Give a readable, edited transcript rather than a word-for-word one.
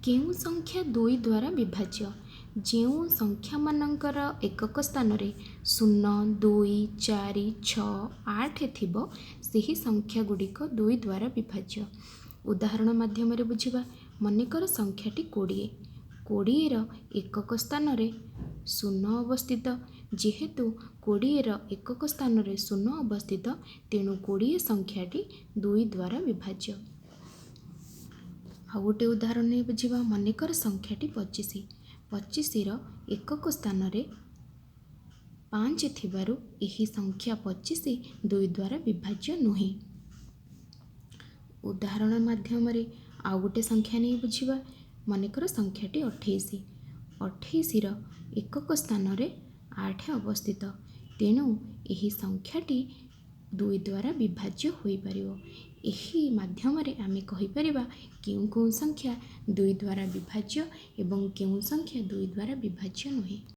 କେଉଁ ସଂଖ୍ୟା ଦୁଇ ଦ୍ୱାରା ବିଭାଜ୍ୟ? ଯେଉଁ ସଂଖ୍ୟାମାନଙ୍କର ଏକକ ସ୍ଥାନରେ 0, 2, 4, 6, 8 ଥିବ, ସେହି ସଂଖ୍ୟା ଗୁଡ଼ିକ 2 ଦ୍ୱାରା ବିଭାଜ୍ୟ। ଉଦାହରଣ ମାଧ୍ୟମରେ ବୁଝିବା। ମନେକର ସଂଖ୍ୟାଟି 20। 20ର ଏକକ ସ୍ଥାନରେ 0 ଅବସ୍ଥିତ। ଯେହେତୁ 20ର ଏକକ ସ୍ଥାନରେ 0 ଅବସ୍ଥିତ, ତେଣୁ 20 ସଂଖ୍ୟାଟି 2 ଦ୍ୱାରା ବିଭାଜ୍ୟ। ଆଉ ଗୋଟେ ଉଦାହରଣ ନେଇ ବୁଝିବା। ମନେକର ସଂଖ୍ୟାଟି 25। 25ର ଏକକ ସ୍ଥାନରେ 5 ଥିବାରୁ ଏହି ସଂଖ୍ୟା 25 2 ଦ୍ୱାରା ବିଭାଜ୍ୟ ନୁହେଁ। ଉଦାହରଣ ମାଧ୍ୟମରେ ଆଉ ଗୋଟେ ସଂଖ୍ୟା ନେଇ ବୁଝିବା। ମନେକର ସଂଖ୍ୟାଟି 28। 28ର ଏକକ ସ୍ଥାନରେ 8 ଅବସ୍ଥିତ, ତେଣୁ ଏହି ସଂଖ୍ୟାଟି 2 ଦ୍ୱାରା ବିଭାଜ୍ୟ ହୋଇପାରିବ। ଏହି ମାଧ୍ୟମରେ ଆମେ କହିପାରିବା କେଉଁ କେଉଁ ସଂଖ୍ୟା 2 ଦ୍ୱାରା ବିଭାଜ୍ୟ ଏବଂ କେଉଁ ସଂଖ୍ୟା 2 ଦ୍ୱାରା ବିଭାଜ୍ୟ ନୁହେଁ।